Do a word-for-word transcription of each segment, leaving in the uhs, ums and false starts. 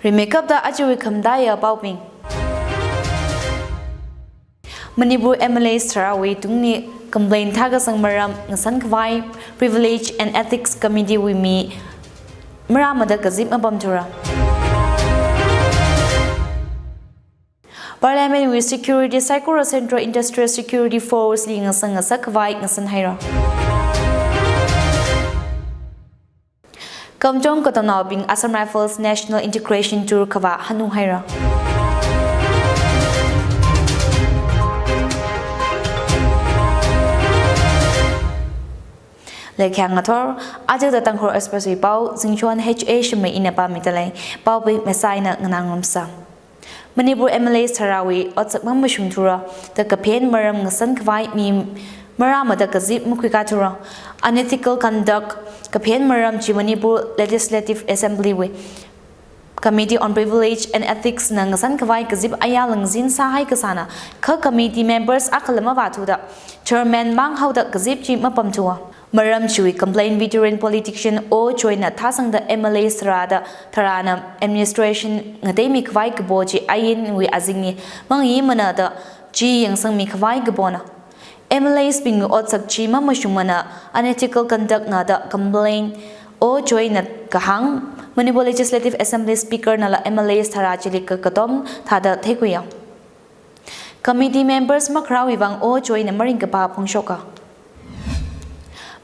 Rimeikapta ajawui khamataiya paobing. Manipur M L As tharāwui tungli complaint thākasang maram ngasan khavai, Privilege and Ethics Committee wui mi marāmada kazip mapamthura. Parliament wui security saikora Central Industrial Security Force li ngasang ngasak khavai ngasanhaira. Kamjong katamnaobing Assam Rifles National Integration Tour khavā hanunghaira. Leikhyang ngathor, ajada Tangkhul Express wui pao, Zingchuan H A Shimei ina pāmidalei, paobing Messiah na nganāngarumsa. Manipur M L As tharāwui otsak mamashungthura da kaphen maram ngasan khavai mi marāmada kazip makhuikāthura. Unethical conduct kaphen maram chi Manipur Legislative Assembly wui Committee on Privilege and Ethics na ngasan khavai kazip ayā langzin sāhai kasāna, kha committee members akhala mavāthuda chairman mang haoda kazip chi mapamthua. Maram chiwui complaint veteran politician O Joy na thāsangda M L As tharāda tharāna administration ngateimi khavai kapo chi ainwui azingli mangayi mana da chi yangsangmi khavai kapona. M L As bingwui otsak chi mamashungmana, unethical conduct na da complaint O Joy na kahāng, Manipur Legislative Assembly Speaker nala M L As tharā chili kakatom thāda theikhuiya. Committee members makharāwui vang O Joy na maringkaphā phongshoka.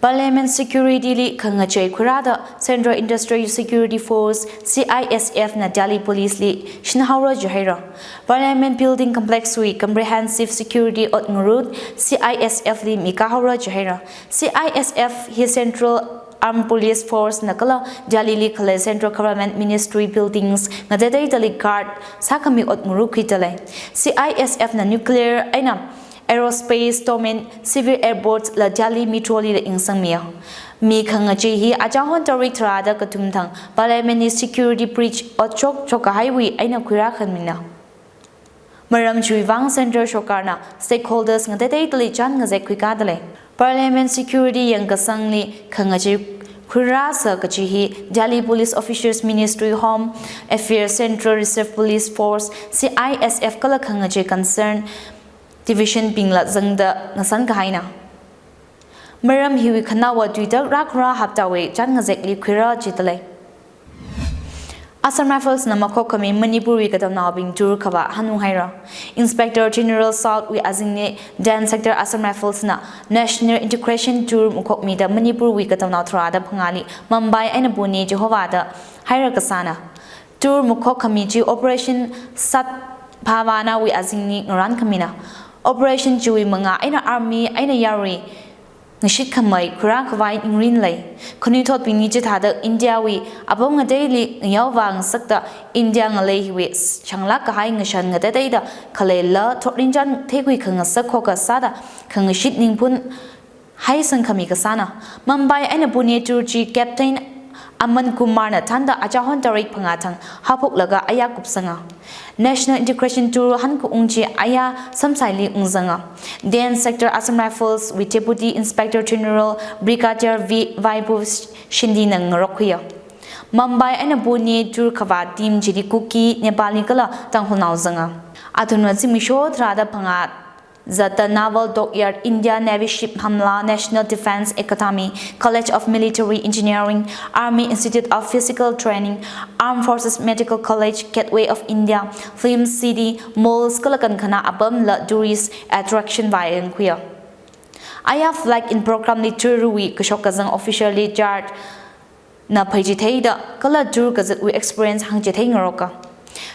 Parliament security li khangachei khuirāda Central Industrial Security Force, C I S F na Delhi Police li shinhaora jihaira. Parliament Building Complex wui comprehensive security ot ngarut C I S F li mikāhaora jihaira. C I S F hi Central Armed Police Force na kala Delhi li khalei Central Government Ministry Buildings ngateiteidali guard sākhami ot ngarut khuidalei. C I S F na nuclear eina aerospace domain, civil airports la Delhi Metro lila yangsangmiya. Mi khangachei hi achāhon tarik tharāda kathum thang Parliament li security breach ot chok chokkahaiwui eina khuirākhamina. Maram chiwui vang Central Sorkarna stakeholders ngateiteidali chān ngazek khuikādalei. Parliament security yangkasangli khangachei khuirāsa kachi hi Delhi Police Officers Ministry, Home Affairs, Central Reserve Police Force, C I S F kala khangachei concern division bingla zangda ngasankahaina. Maram hiwui khanaowa tuitak rākhara haptawui chān ngazekli khuira jidalei. Assam Rifles na makhokkhami Manipur wui katamnaobing tour khavā hanunghaira. Inspector General South wui azingli Ten Sector Assam Rifles na National Integration Tour makhokmida Manipur wui katamnao tharāda phangāli Mumbai eina Pune chihovāda haira kasāna. Tour makhokkhami chi Operation Sadbhavana wui azingli ngarānkhamina. Operation chiwui mangā eina army eina yarui ngashitkhamei khuirā khavai ningrin lei. Khanuithotbingli chithāda India wui apam ngateili ngayaovā ngasakta India ngalei hiwui shanglāk kahai ngashan ngateiteida khaleila thotrinchān theikhui khangasak khokkha sāda khangashit ningphun haisangkhami kasāna. Mumbai eina Pune tour chi Captain Aman Kumar na thānda achāhon tarik phangā thang haophoklaga aya kupsanga. National Integration Tour hankaung chi aya Samsaili ungzanga. Ten Sector Assam Rifles wui Deputy Inspector General Brigadier V Vaibhav Shinde na ngarokkhuiya. Mumbai eina Pune tour khavā team chili Kuki, Nepali kala Tangkhulnao zanga. Athumna zimiksho tharāda phangā zatda Naval Dockyard, Indian Navy Ship Hamla, National Defence Academy, College of Military Engineering, Army Institute of Physical Training, Armed Forces Medical College, Gateway of India, Film City, malls kala kankhana apamla tourist attraction vāyangkhuiya. Aya flag in program li tour wui kashok kazang official li chart na pheichitheida kala tour kazatwui experience hāngchithei ngaroka.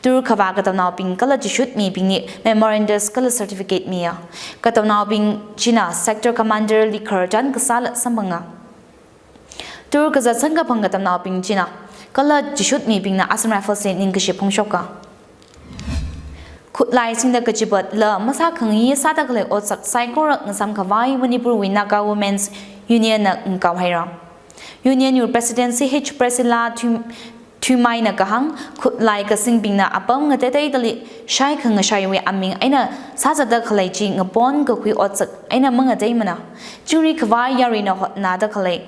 Tour khavā katamnaobing kala chishutmibingli memorandums kala certificate miya. Katamnaobing china sector commander li khararchan kasāla samphanga. Tour kazat samkaphang katamnaobing china kala chishutmibingna Assam Rifles li ningkashi phongshoka. Khutlai singda kachipatla masākhangayi sāda khalei otsak saikora ngasam khavai Manipur wui Naga Women's Union na ngakao haira. Union wui President C H Priscilla Thum-, Thuimai na kahāng, khutlai kasingbingna apam ngateiteidali shai khangashaiwui aming eina sāzatda khalei chi ngapon kakhui otsak eina mangateimana. Chingri khavai yaruina hotnada khalei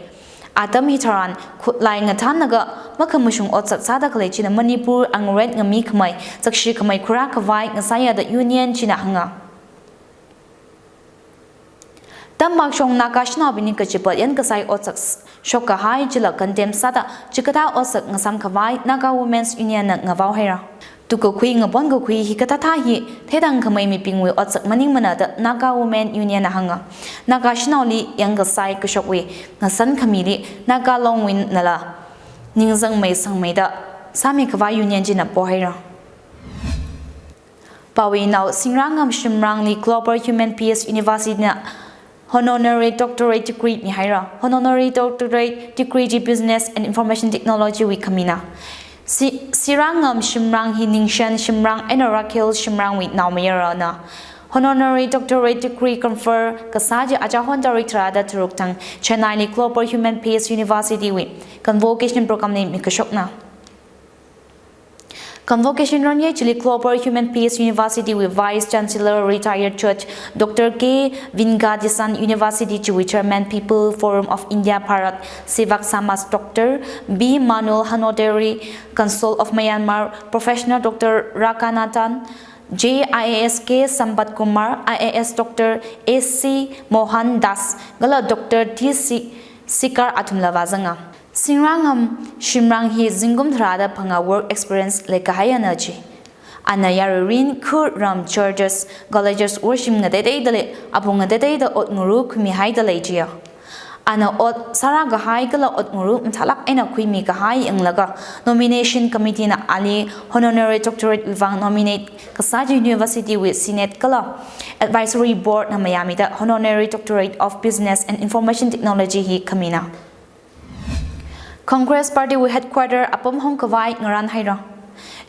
Atam hitharan khutlai ngathānlaga makhamashung otsak sāda khalei china Manipur angret ngamikhamei, sakshikhamei khura khavai ngasāya da union china hānga. Tammakshong Naga shanaobingli kachipat yankasai otsak s-, shokkahai chila condemn sāda chikathā otsak ngasāmkhavai Naga Women's Union na ngavao haira. Tukkakhui ngaponkakhui hikathāthā hi theithangkhamei mibingwui otsak maningmana da Naga Women Union na hānga. Naga shanaoli yankasai kashokwui ngasankhami li Naga Longwin nala ningzangmei sangmeida sāmikhavai union china pohaira. Paowui nao Singrangam Shimrangli Global Human Peace University na honorary doctorate degree mihaira. Honorary doctorate degree chi Business and Information Technology wui khamina. Si-, Singrangam Shimrang hi Ningshen Shimrang eina Rakhel Shimrangwui naomayarana. Honorary doctorate degree confer kasā chi achahon tarik tharāda tharuk thang Chennai li Global Human Peace University wui convocation program li mikashokna. Convocation ranye chili Global Human Peace University wui Vice Chancellor Retired Judge Doctor K Vingadison, University chiwui Chairman People Forum of India Bharat Sevak Samaj Doctor B Manuel Hanoderi, Consul of Myanmar, Professor Doctor Rakanathan J, I A S K Sampat Kumar, I A S Doctor A C Mohan Das, kala Doctor T C Sikar athumla vāzanga. Singrangam Shimrang hi zingkum tharāda phangā work experience leikahaiyana chi. Ana yaruirin, khur, ram, churches, colleges, worship ngateiteida le, apong ngateiteida ot nguru khuimihaida lei chiya. Ana ot sārākahai kala ot nguru mathālāk eina khuimikahai yanglaga, nomination committee na ali honorary doctorate wui vang nominate kasā chi university wui senate kala advisory board na mayāmida honorary doctorate of business and information technology hi khamina. Congress Party wui headquarter apam hongkhavai ngarān haira.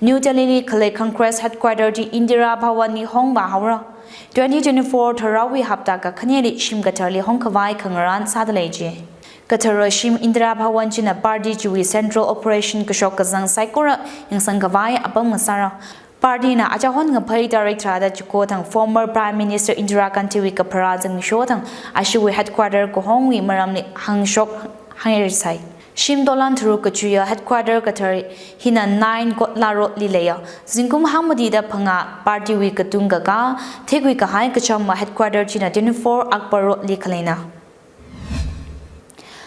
New Delhi li khalei Congress headquarter chi Indira Bhawan li hongvā haora. Twenty twenty-four Tharao wui hapta kakhaneli shim kathar li hongkhavai khangarān sāda lei chi. Kathara shim Indira Bhawan china party chiwui central operation kashok kazang saikora yangsangkhavai apam ngasāra. Party na achahon ngaphei tarik tharāda chiko thang former Prime Minister Indira Gandhi wui kapharā zangmisho thang ashiwui headquarter kahongwui maramli hāngshok hāngrisai. Shim dolan tharuk kachuiya headquarter kathar hina nine Kotla Road li leiya. Zingkum hangmatida phangā party wui katung kakā, theikhui kahai kachama headquarter china twenty-four Akbar Road li khaleina.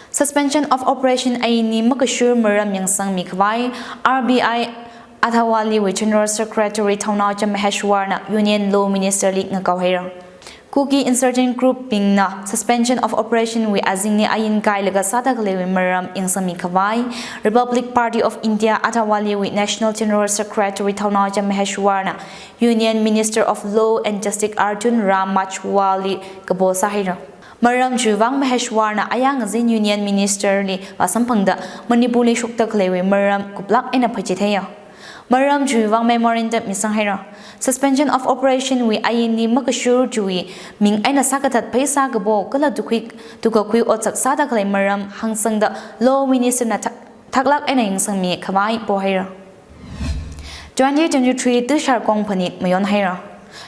Suspension of Operation ainli makashur maram yangsangmikhavai R B I Athawale wui General Secretary Thounaojam Maheshwar na Union Law Minister li ngakao haira. Kuki insurgent group bingna Suspension of Operation wui azingli ain kailaga sāda khaleiwui maram yangsangmikhavai Republic Party of India Athawale wui National General Secretary Thounaojam Maheshwar na Union Minister of Law and Justice Arjun Ram Mechwal li kapo sāhaira. Maram chiwui vang Maheshwar na ayang azin Union Minister li vāsamphangda Manipur li shokta khaleiwui maram kuplāk eina phachitheiya. Maram chiwui vang memorandum misang haira. Suspension of Operation wui ainli makashur chiwui ming eina sākathat pheisā kapo kala tukkhui, tukkakhui otsak sāda khalei maram hāngsangda Law Minister na thak-, thaklāk eina yangsangmikhavai pohaira. Twenty twenty-three Tushar Kong phanit mayon haira.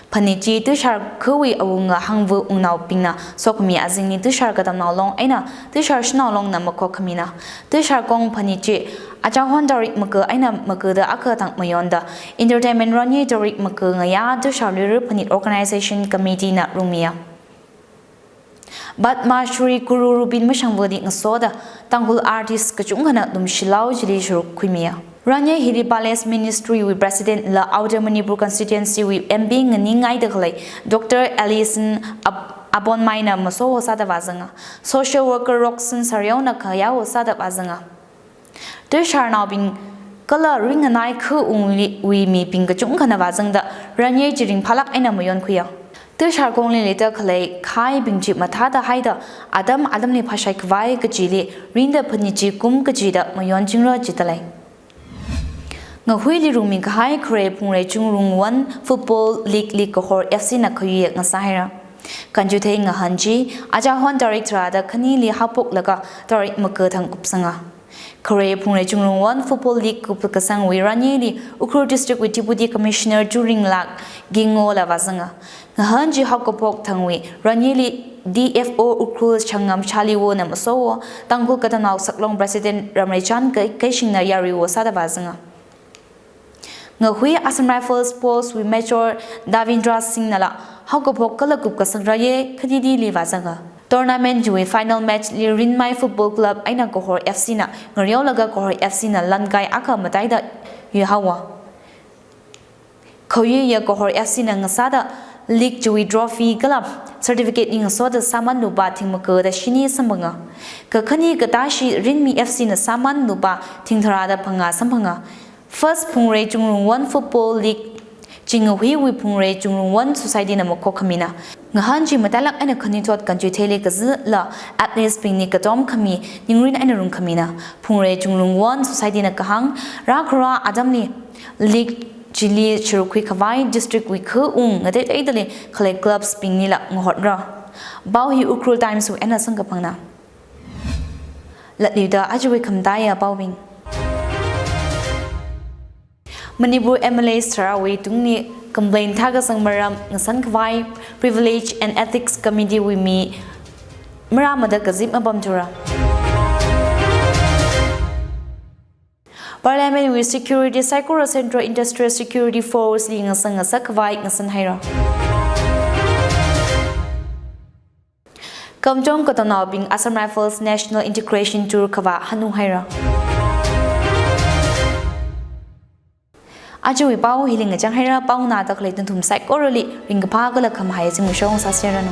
Phanit chi Tushar khawui awunga hangva wungnaobingna sokhami azingli Tushar Katamnao Long eina Tushar Shanao Long na makhok khamina. Tushar Kong phanit chi achahon tarik maka eina makada akha thang mayonda Entertainment Ranye tarik maka ngayā Tushar Luira Phanit Organization Committee na rungmiya. Padma Shri Guru Rupin Mashangvali ngasoda Tangkhul artist kachungkhana lumshilao chili sharuk khuimiya. Ranye hili Palace Ministry wui President la Outer Manipur Constituency wui M P nganingaida khalei Doctor Alison Ab-, Abonmai na masoho sāda vāzanga. Social worker Roxanne Saryao na khayao sāda vāzanga. Tusharnaobing kala ringanai khawungli wui mibing kachungkhana vāzangda Ranye chi ringphālāk eina mayonkhuiya. Tushar Kongli leida khalei khaibing chi mathāda haida atam atamli phāshaikhavai kachili ringda phanit chi kum kachida mayonchingra jida lei. Ngahuili rungmikahai Khare Phungre Chungrung One Football League li Kahor F C na khayui ngasāhaira. Kanchuthei ngahān chi achahon tarik tharāda khanili haophoklaga tarik maka thang kupsanga. Khare Phungre Chungrung One Football League kupkasangwui Ranyeli Ukhrul District wui Deputy Commissioner Churinglak Gingo la vāzanga. Ngahān chi haokaphok thangwui ranyili D F O Ukhrul Shangam Shaliwo na masowo, Tangkhul Katamnao Saklong President Ramreichan Kai-, Keishingna yaruiwo sāda vāzanga. Ngahui Assam Rifles Post wui Major Davindra Singh nala haokaphok kala kupkasang raye khanili vāzanga. Tournament wui final match li Rinmai Football Club eina Kahor F C na ngareolaga Kahor F C na lankai akha mataida yuihaowa. Khayuiya Kahor F C na ngasāda league chiwui trophy kala certificate ni ngasoda sāman lupā thing makada shini samphanga. Kakhane katashi Rinmai F C na sāman lupā thing tharāda phangā samphanga. First Phungreitungrum One Football League chi ngahuiwui Phungreitungrum One Society na makhok khamina. Ngahān chi matailāk eina khanuithot kanchuitheili kazila athletes bingli katom khami, ningrin eina rung khamina. Phungreitungrum One Society na kahāng, rākhara atamli league chili sharuk khui khavai district wui khaung ngateiteidali khalei clubs binglila ngahotra. Pao hi Ukhrul Times wui eina samkaphangna. Latluida ajawui khamataiya paobing. Manipur M L A tharāwui tungli complaint thākasang maram ngasan khavai Privilege and Ethics Committee wui mi marāmada kazip mapamthura. Parliament wui security saikora Central Industrial Security Force li ngasang ngasak khavai ngasan haira. Kamjong katamnaobing Assam Rifles National Integration Tour khavā hanung haira. Ajawui pao hili ngachang haira, pao nada khalei nathum saikorali ringkaphā kala khamahai zimiksho sāseranu.